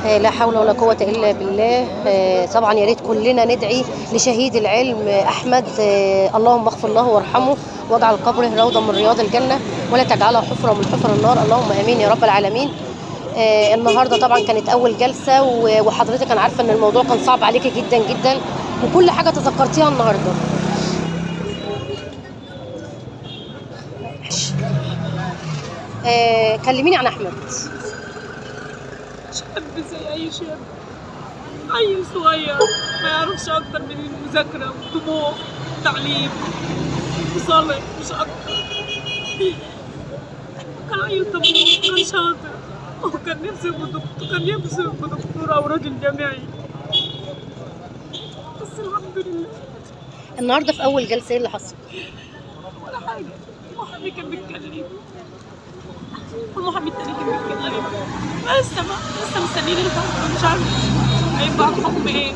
لا حول ولا قوة إلا بالله. طبعا يا ريت كلنا ندعي لشهيد العلم أحمد، اللهم اغفر له وارحمه واجعل قبره روضة من رياض الجنة ولا تجعلها حفرة من حفر النار، اللهم آمين يا رب العالمين. النهارده طبعا كانت أول جلسة، وحضرتك أنا عارفة إن الموضوع كان صعب عليكي جدا جدا، وكل حاجة تذكرتيها النهارده. كلميني عن أحمد. شاب زي أي شاب، عيل صغير ما يعرفش أكتر من المذاكرة والطموح والتعليم وصالح، مش أكتر. كان عيل طموح، كان شاطر، وكان نفسه يبقى دكتور، كان نفسه يبقى دكتور أو راجل جامعي، بس الحمد لله. النهارده في أول جلسة إيه اللي حصل؟ ولا حاجة. المحامي كان بيتكلم والمحامي التاني كان بيتكلم، لسه مستنيين الحكم، مش عارف هيبقى الحكم ايه.